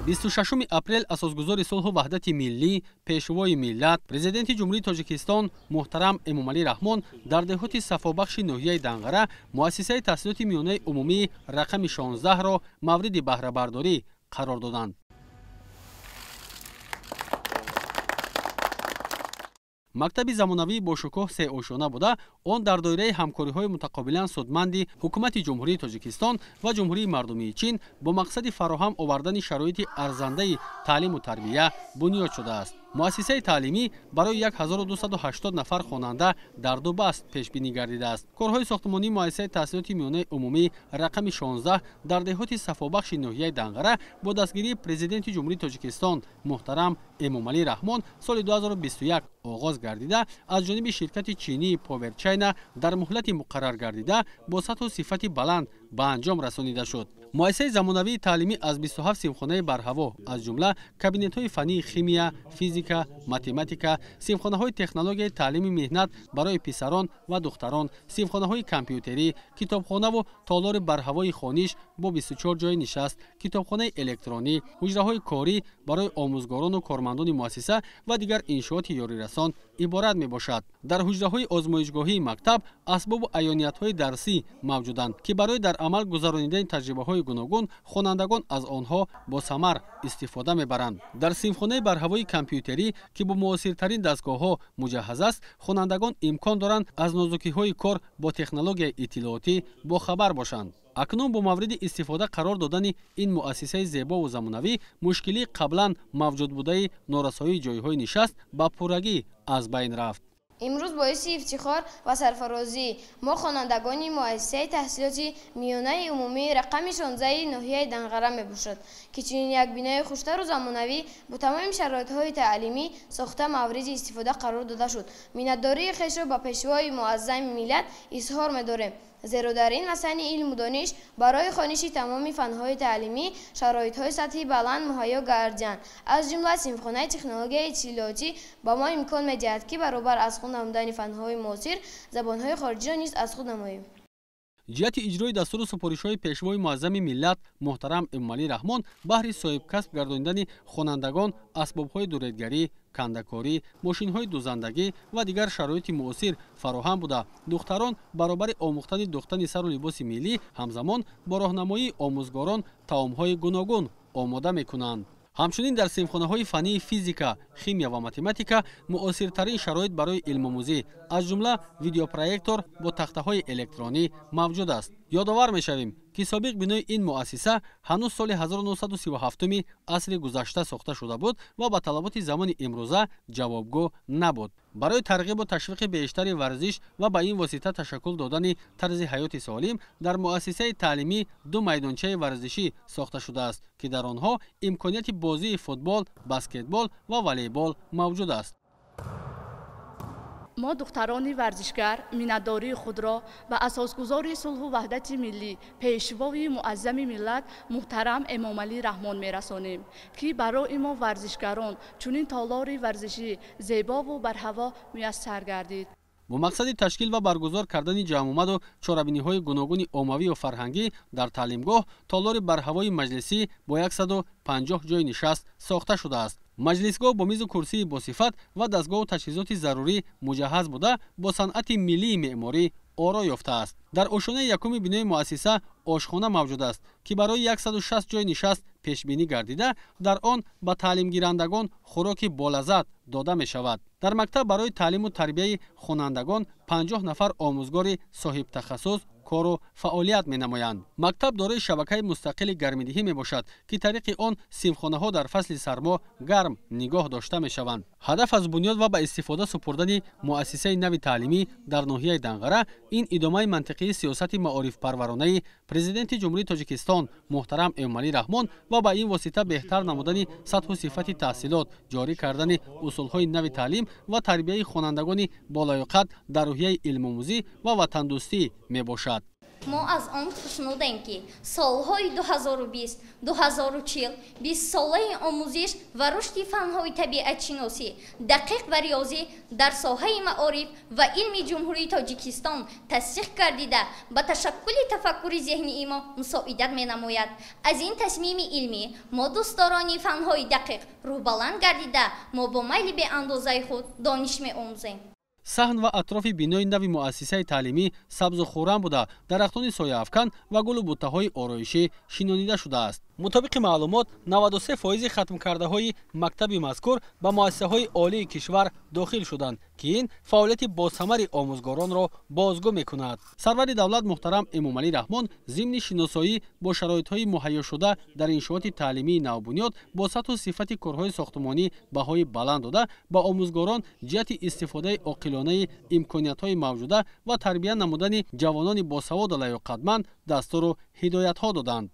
26 апрел асосгузори сулҳу ваҳдати миллӣ, пешвои миллат, президенти Ҷумҳурии Тоҷикистон муҳтарам Эмомалӣ Раҳмон дар деҳоти Сафобахши ноҳияи Данғара муассисаи таҳсилоти миёнаи умумии рақами 16-ро мавриди баҳрабардорӣ қарор доданд. Мактаби замонавии бошукӯҳ сеошёна буда, он дар доираи ҳамкориҳои мутақобилан судманди ҳукумати Ҷумҳурии Тоҷикистон ва Ҷумҳурии Мардумии Чин бо мақсади фароҳам овардани шароити арзандаи таълиму тарбия бунёд шудааст. Муассисаи таълимӣ барои 1280 нафар хонанда дар ду баст пешбинӣ гардидааст. Корҳои сохтмонии муассисаи таҳсилоти миёнаи умумӣ рақами 16 дар деҳоти Сафобахши ноҳияи Данғара бо дастгирии президенти Ҷумҳурии Тоҷикистон муҳтарам Эмомалӣ Раҳмон соли 2021 оғоз гардида, аз ҷониби ширкати чинии Power China дар муҳлати муқаррар гардида бо сатҳу сифати баланд ба анҷом расонида шуд. Муассисаи замонавии таълимӣ аз 27 синфхонаи барҳаво, аз ҷумла кабинетҳои фаннии химия, физика, математика, синфхонаҳои технологияи таълими меҳнат барои писарон ва духтарон, синфхонаҳои компютерӣ, китобхонаву толори барҳавои хониш бо 24 ҷои нишаст, китобхонаи электронӣ, ҳуҷраҳои корӣ барои омӯзгорону кормандони муассиса ва дигар иншооти ёрирасон иборат мебошад. Дар ҳуҷраҳои озмоишгоҳии мактаб асбобу аёниятҳои дарсӣ мавҷуданд, ки барои дар амал гузаронидани таҷрибаҳои гуногун хонандагон аз онҳо бо самар истифода мебаранд. Дар синфхонаи барҳавои компютерӣ, ки бо муосиртарин дастгоҳҳо муҷаҳҳаз аст, хонандагон имкон доранд аз нозукиҳои кор бо технологияи иттилоотӣ бохабар бошанд. Акнун бо мавриди истифода қарор додани ин муассисаи зебову замонавӣ мушкилии қаблан мавҷудбудаи норасоии ҷойҳои нишаст ба пуррагӣ аз байн рафт. Имрӯз боиси ифтихор ва сарфарозӣ мо хонандагони муассисаи таҳсилоти миёнаи умумии рақами 16 ноҳияи Данғара мебошад, ки чунин як бинои хуштару замонавӣ бо тамоми шароитҳои таълимӣ сохта мавриди истифода қарор дода шуд. Миннатдории хешро ба пешвои муаззами миллат изҳор медорем, зеро дар ин масани илму дониш барои хониши тамоми фанҳои таълимӣ шароитҳои сатҳи баланд муҳайё гардианд. Аз ҷумла синфхонаи технологияи иттилоотӣ ба мо имкон медиҳад, ки баробар аз худ намудани фанҳои муосир забонҳои хориҷиро низ аз худ намоем. Ҷиҳати иҷрои дастуру супоришҳои пешвои муаззами миллат муҳтарам Эмомалӣ Раҳмон баҳри соҳибкасб гардонидани хонандагон асбобҳои дуредгарӣ, кандакорӣ, мошинҳои дузандагӣ ва дигар шароити муосир фароҳам буда, духтарон баробари омӯхтани духтани сару либоси миллӣ ҳамзамон бо роҳнамоии омӯзгорон таомҳои гуногун омода мекунанд. Ҳамчунин дар синфхонаҳои фаннии физика, химия ва математика муосиртарин шароит барои илмомӯзӣ, аз ҷумла видеопроектор бо тахтаҳои электронӣ мавҷуд аст. Ёдовар мешавем, ки собиқ бинои ин муассиса ҳанӯз соли 1937 асри гузашта сохта шуда буд ва ба талаботи замони имрӯза ҷавобгӯ набуд. Барои тарғибу ташвиқи бештари варзиш ва ба ин восита ташаккул додани тарзи ҳаёти солим дар муассисаи таълимӣ ду майдончаи варзишӣ сохта шудааст, ки дар онҳо имконияти бозии футбол, баскетбол ва волейбол мавҷуд аст. Мо духтарони варзишгар миннатдории худро ба асосгузори сулҳу ваҳдати миллӣ, пешвои муаззами миллат муҳтарам Эмомалӣ Раҳмон мерасонем, ки барои мо варзишгарон чунин толори варзишӣ зебову барҳаво муяссар гардид. Бо мақсади ташкил ва баргузор кардани ҷамъомаду чорабиниҳои гуногуни оммавию фарҳангӣ дар таълимгоҳ толори барҳавои маҷлисӣ бо 150 ҷои нишаст сохта шудааст. Маҷлисгоҳ бо мизу курсии босифат ва дастгоҳу таҷҳизоти зарурӣ муҷаҳҳаз буда, бо санъати миллии меъморӣ оро ёфтааст. Дар ошёнаи якуми бинои муассиса ошхона мавҷуд аст, ки барои 160 ҷои нишаст пешбинӣ гардида, дар он ба таълимгирандагон хӯроки болаззат дода мешавад. Дар мактаб барои таълиму тарбияи хонандагон 50 нафар омӯзгори соҳибтахассус кору фаъолият менамоянд. Мактаб дорои шабакаи мустақили гармидиҳӣ мебошад, ки тариқи он синфхонаҳо дар фасли сармо гарм нигоҳ дошта мешаванд. Ҳадаф аз бунёд ва ба истифода супурдани муассисаи нави таълимӣ дар ноҳияи Данғара ин идомаи мантиқии сиёсати маорифпарваронаи президенти Ҷумҳурии Тоҷикистон муҳтарам Эмомалӣ Раҳмон ва ба ин восита беҳтар намудани сатҳу сифати таҳсилот, ҷорӣ кардани усулҳои нави таълим ва тарбияи хонандагони болаёқат дар рӯҳияи илмомӯзӣ ва ватандӯстӣ мебошад. Мо аз он хушнудем, ки солҳои 2020 2040 бистсолаи омӯзиш ва рушди фанҳои табиатшиносӣ, дақиқ ва риёзӣ дар соҳаи маориф ва илми Ҷумҳурии Тоҷикистон тасдиқ гардида, ба ташаккули тафаккури зеҳнии мо мусоидат менамояд. Аз ин тасмими илмӣ мо, дӯстдорони фанҳои дақиқ, рӯҳбаланд гардида, мо бо майли беандозаи худ дониш меомӯзем. Саҳн ва атрофи бинои нави муассисаи таълимӣ сабзу хуррам буда, дарахтони сояафкан ва гулу буттаҳои ороишӣ шинонида шудааст. Мутобиқи маълумот, 93 фоизи хатмкардаҳои мактаби мазкур ба муассисаҳои олии кишвар дохил шуданд, ки ин фаъолияти босамари омӯзгоронро бозгӯ мекунад. Сарвари давлат муҳтарам Эмомалӣ Раҳмон зимни шиносоӣ бо шароитҳои муҳайёшуда дар иншооти таълимии навбунёд, бо сатҳу сифати корҳои сохтумонӣ баҳои баланд дода, ба омӯзгорон ҷиҳати истифодаи оқилонаи имкониятҳои мавҷуда ва тарбия намудани ҷавонони босаводу лаёқатманд дастуру ҳидоятҳо доданд.